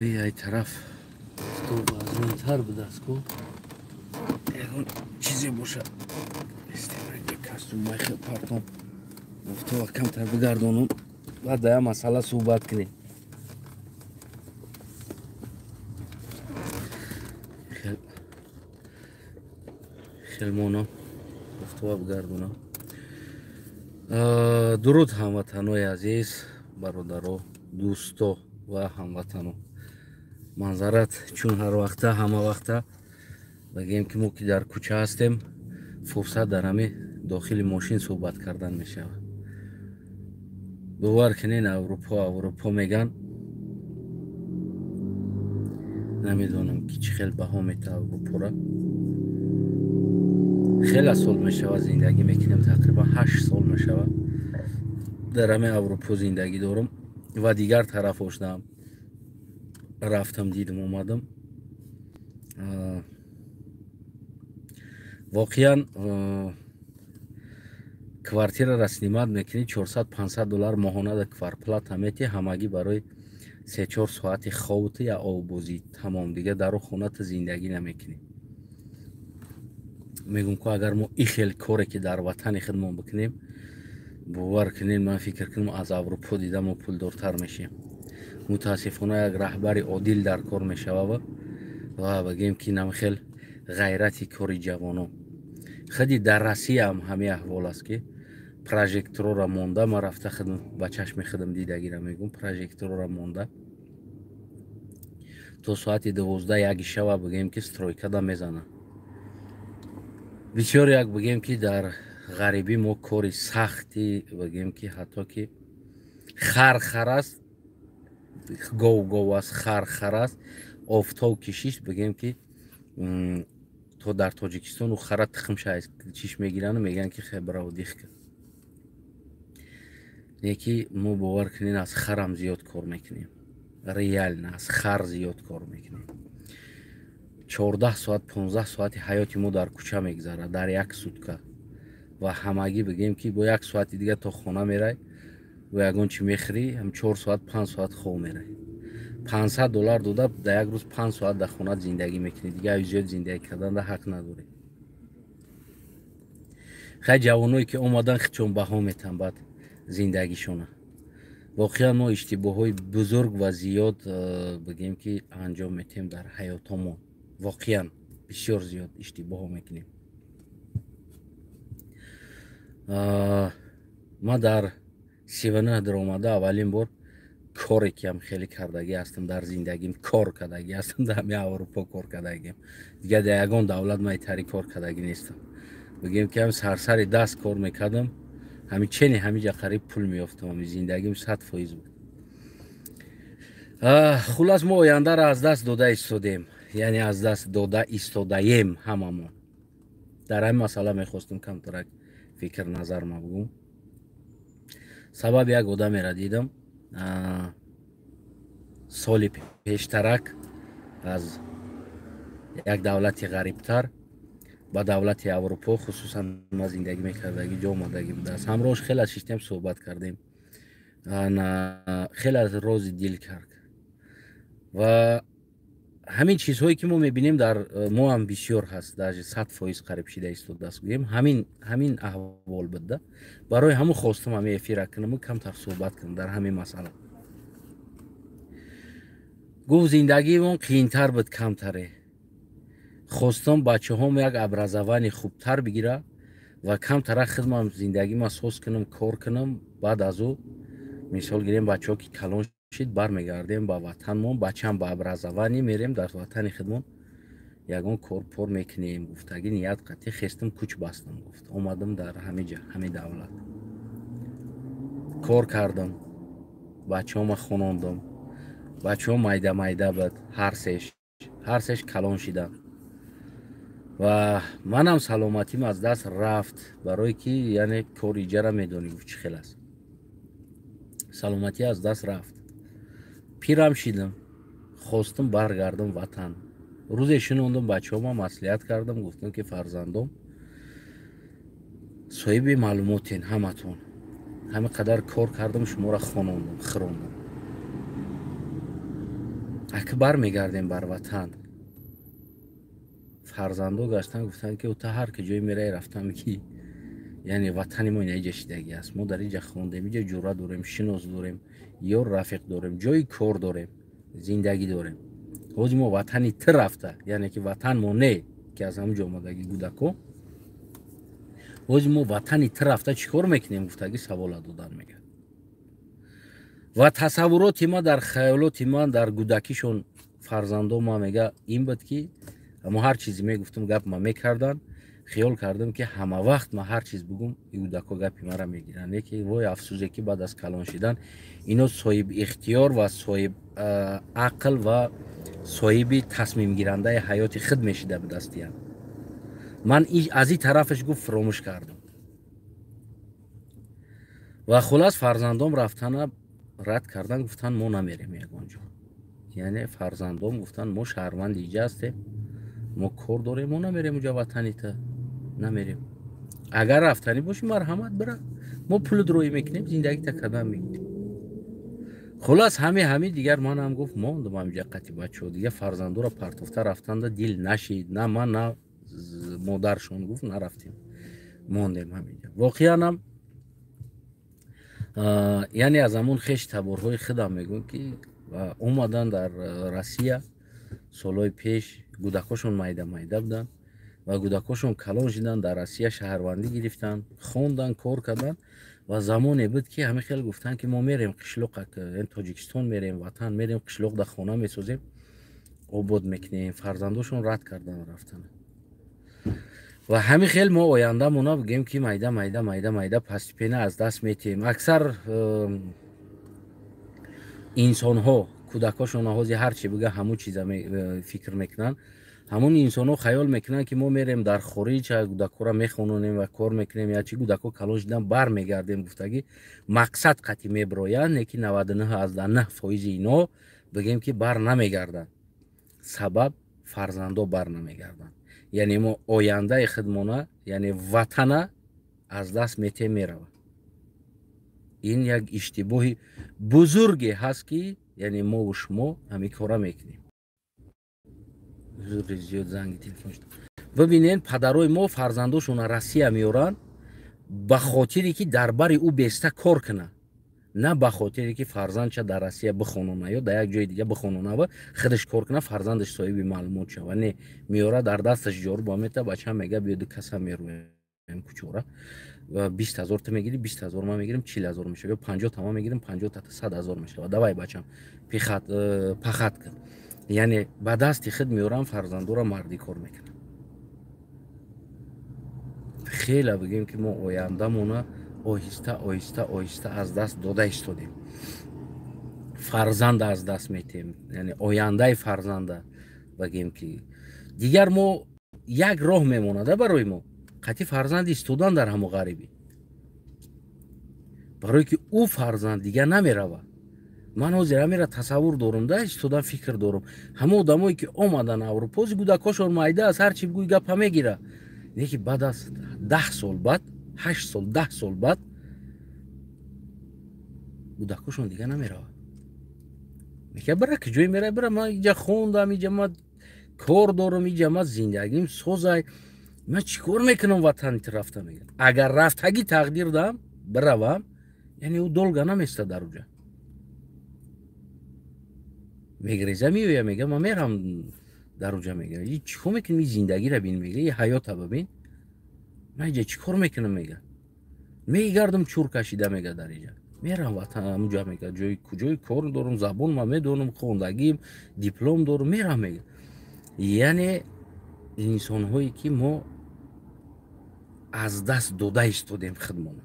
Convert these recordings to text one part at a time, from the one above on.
Ай тараф вазнинтар будааст ку, ягон чизе бошад. Костюмай хел партом, офтова камтар бигардонум, баъд да я масъала суҳбат кунем. Хелмоно офтова бигардонам. Дуруд, ҳамватанои азиз, бародаро, дӯсто ва ҳамватано. Манзарат чун ҳар вақта, ҳама вақта бигем, ки мо ки дар кӯча ҳастем, фурсат дар ҳами дохили мошин суҳбат кардан мешавад. Бовар кунен, Аврупо, Аврупо меган, намедонам, ки чӣ хел баҳо мета Аврупора. Хеле сол мешавад зиндагӣ мекунем, тақрибан 8 сол мешавад дар ҳами Аврупо зиндагӣ дорам ва дигар тараф ошнаам, рафтам, дидам, омадам. Воқеан, квартираро снимать мекунӣ, 400-500 доллар моҳона да квартплата мети, ҳамагӣ барои 3-4 соати хобту я оббозӣ, тамом. Дига дару хоната зиндагӣ намекунӣ. Мегӯм ку, агар мо и хел коре ки дар ватани худмон бикунем, бовар кунед, ман фикр кунам, аз Аврупо дида мо пулдортар мешем. Мутаассифона, як раҳбари одил дар кор мешавад ва бигем, ки намхел ғайрати кори ҷавонон. Худи дар Россияам ҳамин аҳвол аст, ки прожекторора монда, ман рафта худм ба чашми худам дидагира мегӯм, прожекторора монда то соати 12-1 шава, бигем, ки стройкада мезанад. Бисёр як, бигем, ки дар ғарибӣ мо кори сахти, бигем, ки ҳатто ки хар хар аст, гов гов аст, хар хар аст, офтоб кишиш, бигем, ки то дар Тоҷикистону хара тухмша чиш мегирану мегӯянд, ки хебраво дих кун. Не ки мо, бовар кунед, аз харам зиёд кор мекунем, реально аз хар зиёд кор мекунем. 14 соат, 15 соати ҳаёти мо дар кӯча мегузарад дар як сутка ва ҳамагӣ, бигем, ки бо як соати дига то хона мерай, бо ягон чи мехӯрӣ, ҳам 4 соат, 5 соат хоб мерай. 500 доллар дода, дар як рӯз 5 соат дар хона зиндагӣ мекунӣ, дига аю зиёд зиндагӣ кардан да ҳақ надорӣ. Хай, ҷавоное ки омадан, хичон баҳо метан баъд зиндагишона. Воқеан, мо иштибоҳҳои бузург ва зиёд, бигем, ки анҷом метиҳем дар ҳаётомон. Воқеан, бисёр зиёд иштибоҳҳо мекунем. Ман дар 39 даромада аввалин бор коре ки ҳам хеле кардагӣ ҳастам дар зиндагим, кор кардагӣ ҳастам, дар ҳами Аврупо кор кардагиам. Дигар дар ягон давлат ман итари кор кардагӣ нестам. Бигем, ки ҳам сарсари даст кор мекардам, ҳами чени ҳамиҷа қариб пул меёфтам, ҳами зиндагим 100% буд. Хулас, мо ояндаро аз даст дода истодем, яъне аз даст дода истодаем ҳамамон. Дар ҳамин масъала мехостам камтарак фикр назар ма бугум. Сабаби як одамеро дидам соли пештарак, аз як давлати ғарибтар ба давлати Аврупо, хусусан ма зиндагӣ мекардагӣ ҷо омадагӣ будааст. Ҳамроҳш хеле шиштем, суҳбат кардем, хеле аз рози дил кард ва ҳамин чизҳое ки мо мебинем, дар мо ҳам бисёр ҳаст, даже 100% қариб шида истодааст, гӯем, ҳамин аҳвол буда. Барои ҳамун хостам ҳамин эфира кунаму камтар суҳбат кунам дар ҳамин масъала. Гуфт, зиндагиамон қийинтар буд камтаре, хостам бачаҳом як образование хубтар бигира ва камтара хидмам зиндагима соз кунам, кор кунам. Баъд аз ӯ, мисол гирем, бачаҳо ки калон шид, бармегардем ба ватанмон, бачаам ба образование мерем, дар ватани худмон ягон кор пор мекунем гуфтагӣ ният қатъӣ хестам, кӯч бастам, гуфт, омадам дар ҳамиҷа, ҳамин давлат кор кардам, бачаҳома хонондам. Бачаҳо майда майда буд, ҳар сеш калон шиданд ва манам саломатим аз даст рафт, барое ки яъне кори иҷара медонӣ, гуфт, чӣ хел аст. Саломатӣ аз даст рафт, пирам шидам, хостам баргардам ватан. Рӯзе шинондам бачаҳома, маслиҳат кардам, гуфтам, ки фарзандом, соҳиби маълумотен ҳаматон, ҳамин қадар кор кардам, шуморо хонондам, хирондам. Аки бармегардем бар ватан. Фарзандо гаштан, гуфтанд, ки та ҳар ки ҷое мераи, рафтам, ки яъне ватани мо инаиҷа шидагӣ аст. Мо дар инҷа хондем, инҷа ҷура дорем, шинос дорем, ёр рафиқ дорем, ҷои кор дорем, зиндагӣ дорем. Ҳозир мо ватани ти рафта, яъне ки ватан мо не, ки аз ҳамун ҷо омадагӣ кӯдако, ҳозир мо ватани ти рафта чӣ кор мекунем, гуфтагӣ савола додан мегӯяд. Ва тасаввуроти ман, дар хаёлоти ман, дар кӯдакишон фарзандо ма мега ин буд, ки мо ҳар чизе мегуфтум, гап ма мекардан. Хиёл кардам, ки ҳама вақт ма ҳар чиз бугум, кӯдако гапи мара мегиранд. Не ки, вой афсӯзе, ки баъд аз калон шидан ино соҳиби ихтиёр ва соҳиб ақл ва соҳиби тасмимгирандаи ҳаёти худ мешида будастиянд. Ман аз ин тарафаш, гуфт, фуромӯш кардам. Ва хулас, фарзандом рафтана рад кардан, гуфтанд, мо намерем ягон ҷо. Яъне фарзандом гуфтанд, мо шаҳрванди иҷа ҳастем, мо кор дорем, мо намерем уҷа, ватанита намерем. Агар рафтанӣ бошӣ, марҳамат, бира, мо пулут роӣ мекунем, зиндагита кардан мегирем. Хулас, ҳами дигар манам, гуфт, мондум ҳамиҷа қати бачаҳо. Дигар фарзандоро партофта рафтанда дил нашид, на ман, на модаршон, гуфт, нарафтем, мондем ҳаминҷа. Воқеанам, яъне аз ҳамон хеш таборҳои худам мегӯм, ки омадан дар Россия солҳои пеш, кӯдакошон майда майда буданд ва кӯдакошон калон шидан, дар Россия шаҳрвандӣ гирифтанд, хондан, кор карданд. Ва замоне буд, ки ҳамин хел гуфтанд, ки мо мерем қишлоқ, Тоҷикистон мерем, ватан мерем, қишлоқ дар хона месозем, обод мекунем. Фарзандошон рад кардан рафтан. Ва ҳамин хел мо ояндамона, бигем, ки майда майда, майда майда, постепенно аз даст метиҳем. Аксар инсонҳо кӯдакошон ҳози ҳар чи бига, ҳамун чиза фикр мекунанд. Ҳамун инсонҳо хаёл мекунанд, ки мо мерем дар хориҷ, кӯдакҳоро мехононем ва кор мекунем, ячи кӯдакҳо калон шидан, бармегардем гуфтагӣ мақсад қатъи мебироянд. Не ки 99,9% ино, бигем, ки бар намегарданд. Сабаб, фарзандо бар намегарданд. Яъне мо ояндаи худмона, яъне ватана аз даст метем, меравад. Ин як иштибоҳи бузурге ҳаст, ки яъне мову шумо ҳамин кора мекунем. Зиёд занги телефон шуд. Бибинед, падарои мо фарзандошонро Россия меоранд ба хотире, ки дар бари ӯ беста кор кунад, на ба хотире, ки фарзандша дар Россия бихонона ё дар як ҷои дига бихонона ва худаш кор кунад, фарзандаш соҳиби маълумот шава. Не, меора, дар дасташ ҷоруба мета, бача мега, биёду каса мерӯем кучора, 20 000 ту мегирӣ, 20 000 ман мегирим, 40 000 мешава, ё 50 та ман мегирим, 50 та, 100 000 мешава. Давай, бачам, пахать пахать кун. Яъне ба дасти худ меорам, фарзандора мардӣ кор мекунам. Хеле, бигем, ки мо ояндамона оҳиста оҳиста оҳиста аз даст дода истодем. Фарзанда аз даст метиҳем, яъне ояндаи фарзанда. Бигем, ки дигар мо як роҳ мемонада барои мо: қатъи фарзанд истодан дар ҳамо ғарибӣ, барое ки ӯ фарзанд дигар намеравад. Ман ҳозир ҳамера тасаввур дорум, да истодан фикр дорум. Ҳама одамое, ки омадан Аврупо, ози кӯдакҳошон майда аст, ҳар чи бигӯй, гапа мегира. Не ки баъд аз 10 сол баъд, 8 сол, 10 сол баъд кӯдакҳошон дигар намеравад. Мега, бира, ки ҷое мерай, бира, ман иҷа хондам, иҷа ман кор дорам, иҷа ман зиндагим созай, ман чӣ кор мекунам ватани рафта? Мега, агар рафтагӣ тақдир дам биравам, яъне ӯ долго наместа дар уҷа, мегреза, меоя, мега, ман мерам дар уҷа. Мега, чӣ кор мекунем? Зиндагиро бин, мега, и ҳаёта бибин, ман иҷа чӣ кор мекунам? Мега, мегардам чур кашида, мега, дар иҷа мерам ватан, ҳамуҷа, мега, ҷои куҷои кор дорам, забон ман медонам, хондагим, диплом дорам, мерам, мега. Яъне инсонҳое, ки мо аз даст дода истодем худмона,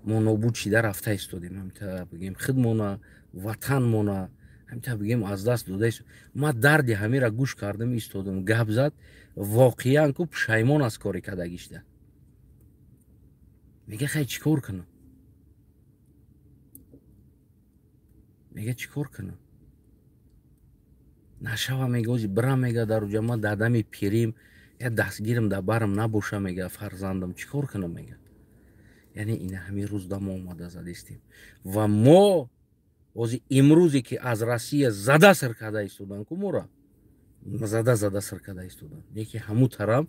мо нобуд шида рафта истодем. Ҳамта бигем, худмона, ватанмона, ҳамта бигем, аз даст дода. Ма дарди ҳамира гӯш кардам, истодам, гап зад, воқеан ку пушаймон аз кори кардагишда. Мега, хай, чӣ кор кунам? Мега, чӣ кор кунам? Нашава, мега, ози бирам, мега, дар уҷа ма дадами пирим, я дастгирам дар барам набоша, мега, фарзандам, чӣ кор кунам? Мега, яъне ина ҳамин рӯз да мо омада задистем ва мо Ози имрӯзе ки аз Россия зада сир карда истодан, ку мора зада зада сир карда истодан, леки ҳамун тарам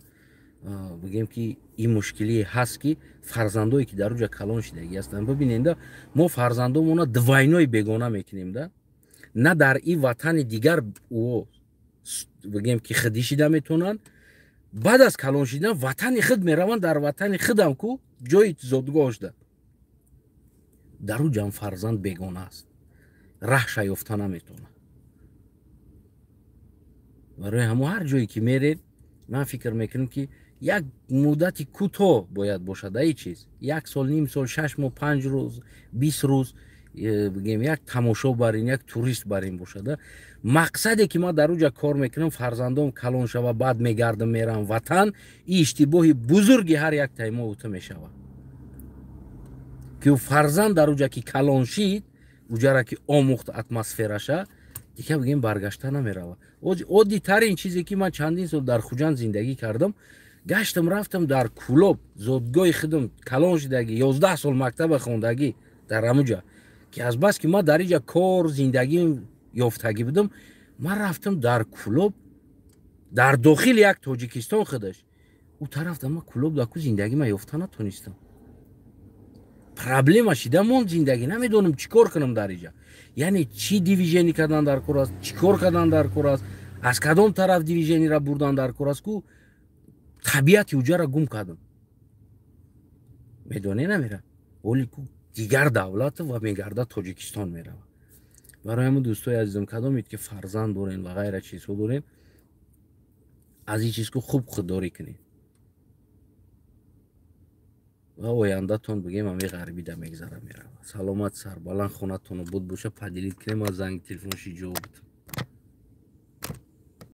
бигем, ки ин мушкилие ҳаст, ки фарзандое, ки дар уҷа калон шидагӣ ҳастанд, бибиненда, мо фарзандомона двойной бегона мекунем да. На дар ин ватани дигар ӯ, бигем, ки худӣ шида метавонанд, баъд аз калон шидан ватани худ мераванд, дар ватани худам ку ҷои зодгоҳашда, дар уҷам фарзанд бегона аст, раҳша ёфта наметавонад. Барои ҳамо ҳар ҷое ки меред, ман фикр мекунам, ки як муддати кӯтоҳ бояд бошад аи чиз: як сол, ним сол, 6 моҳ, 5 рӯз, 20 рӯз, бигем, як тамошо барин, як турист барин бошада. Мақсаде ки ман дар уҷа кор мекунам, фарзандом калон шава, баъд мегардам, мерам ватан, ин иштибоҳи бузурги ҳар як таймо ута мешавад, ки фарзанд дар уҷа ки калон шид, уҷара ки омӯхт атмосфераша, дигар, бигем, баргашта намерава. Оддитарин чизе ки ман чандин сол дар Хуҷанд зиндагӣ кардам, гаштам, рафтам дар Кулоб, зодгоҳи худам, калон шидагӣ, 11 сол мактаба хондагӣ дар ҳамуҷа, ки азбас ки ман дар иҷа кор, зиндагӣ ёфтагӣ будам, ман рафтам дар Кулоб, дар дохили як Тоҷикистон худаш, ӯ тарафта ман Кулоб даку зиндагӣ ман ёфта натонистам. Проблема шида монд зиндагӣ, намедонам, чӣ кор кунам дар иҷа. Яъне чӣ движение кардан дар кор аст, чӣ кор кардан дар кор аст, аз кадом тараф движение ра бурдан дар кор аст, ку табиати уҷара гум кардам. Медоне, намера оли ку дигар давлат ва мегарда Тоҷикистон мерава. Барои ҳамн, дӯстои азизам, кадомед ки фарзанд дорен ва ғайра чизҳо дорен, аз ин чиз ку хуб худдорӣ кунед ва ояндатон, бигем, ҳами ғарибида мегзара, мерава. Саломат, сарбаланд, хонатону буд боша. Поделить кунем, аз занги телефонши ҷавоб битам.